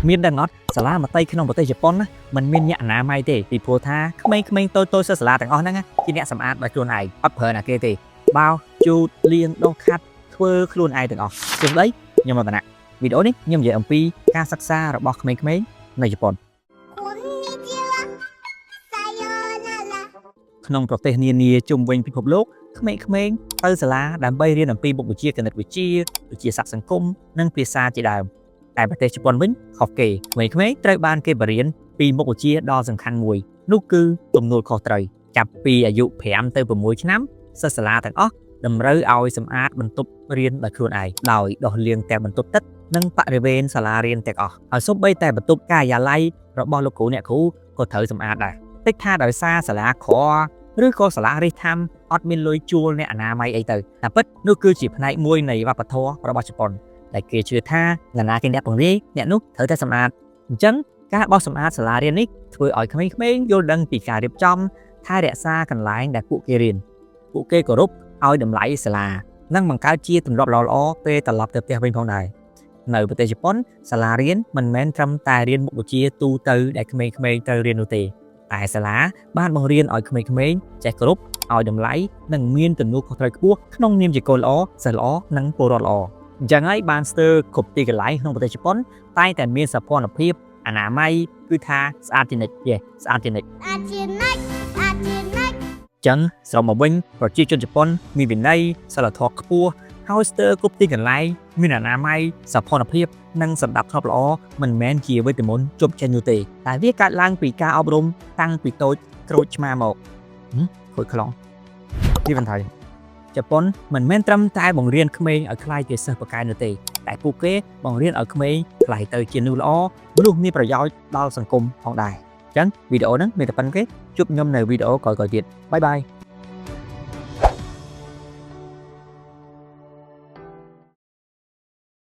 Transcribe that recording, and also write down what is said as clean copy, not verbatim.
មានដឹងអត់សាលាមត្តេយក្នុងប្រទេសជប៉ុនណាมันមានអ្នកអនាម័យទេពីព្រោះថាក្មេងៗតូចៗសិស្សសាលាទាំងអស់ហ្នឹងណាជាអ្នកសម្អាតដោយខ្លួនឯងអត់ប្រើណាគេទេបោសជូតលាងដុសខាត់ធ្វើខ្លួនឯងទាំងអស់សួស្តីខ្ញុំរតនៈវីដេអូនេះខ្ញុំនិយាយអំពីការសិក្សារបស់ក្មេងៗនៅជប៉ុន こんにちはさようなら。 ក្នុងប្រទេសនានាជុំវិញពិភពលោកក្មេងៗទៅសាលាដើម្បីរៀនអំពីមុខវិជ្ជាគណិតវិទ្យាវិទ្យាសាស្ត្រសង្គមនិងភាសាជាដើមតែប្រទេសជប៉ុនវិញខុសគេក្មេងៗត្រូវបានគេបង្រៀនពីមុខវិជ្ជាដ៏សំខាន់មួយនោះគឺទំនួលខុសត្រូវចាប់ពីអាយុ5ទៅ6ឆ្នាំសិស្សសាលាទាំងអស់តម្រូវឲ្យសម្អាតបន្ទប់រៀនដោយខ្លួនឯងដោយដោះលាងទាំងបន្ទប់ទឹកនិងបរិវេណសាលារៀនទាំងអស់ហើយសូម្បីតែបន្ទប់ការិយាល័យរបស់លោកគ្រូអ្នកគ្រូក៏ត្រូវសម្អាតដែរតិចថាដោយសារសាលាក្រ ឬក៏សាលារិះថាំអត់មានលុយជួលអ្នកអនាម័យអីទៅតែពិតនោះគឺជាផ្នែកមួយនៃវប្បធម៌របស់ជប៉ុនដែលគេជឿថានរណាគេអ្នកពង្រាយអ្នកនោះត្រូវតែសម្អាតអញ្ចឹងការបោសសម្អាតសាលារៀននេះធ្វើឲ្យក្មេងៗយល់ដឹងពីការរៀបចំថែរក្សាកន្លែងដែលពួកគេរៀនពួកគេគោរពឲ្យតម្លៃសាលានិងបង្កើតជាទម្លាប់ល្អៗពេលត្រឡប់ទៅផ្ទះវិញផងដែរនៅប្រទេសជប៉ុនសាលារៀនមិនមែនត្រឹមតែរៀនមុខវិជ្ជាទូទៅដែលក្មេងៗត្រូវរៀននោះទេតែសាលាបានបង្រៀនឲ្យក្មេងៗចេះគោរពឲ្យតម្លៃនិងមានទំនួលខុសត្រូវខ្ពស់ក្នុងនាមជាកូនល្អសិស្សល្អនិងពលរដ្ឋល្អអញ្ចឹងហើយបានស្ទើរគ្រប់ទីកន្លែងក្នុងប្រទេសជប៉ុនតែងតែមានសោភ័ណភាពអនាម័យគឺថាស្អាតជានិច្ចយេស្អាតជានិច្ច あちないあちない。 ចឹងសរុបមកវិញប្រជាជនជប៉ុនមានវិន័យសីលធម៌ខ្ពស់ហើយស្ទើរគ្រប់ទីកន្លែងមានអនាម័យសោភ័ណភាពនិងសណ្ដាប់ធ្នាប់ល្អមិនមែនជាវេទមន្តជប់ចេញនោះទេតែវាកើតឡើងពីការអប់រំតាំងពីតូចក្រូចឆ្មាមកហឹមខូចខ្លងទីបន្ថយជប៉ុនមិនមែនត្រឹមតែបង្រៀនក្មេងឲ្យក្លាយជាសិស្សពូកែនោះទេតែពួកគេបង្រៀនឲ្យក្មេងក្លាយទៅជាមនុស្សល្អមនុស្សមានប្រយោជន៍ដល់សង្គមផងដែរអញ្ចឹងវីដេអូហ្នឹងមានតែប៉ុណ្្នឹងទេជួបខ្ញុំនៅវីដេអូក្រោយៗទៀត bye bye.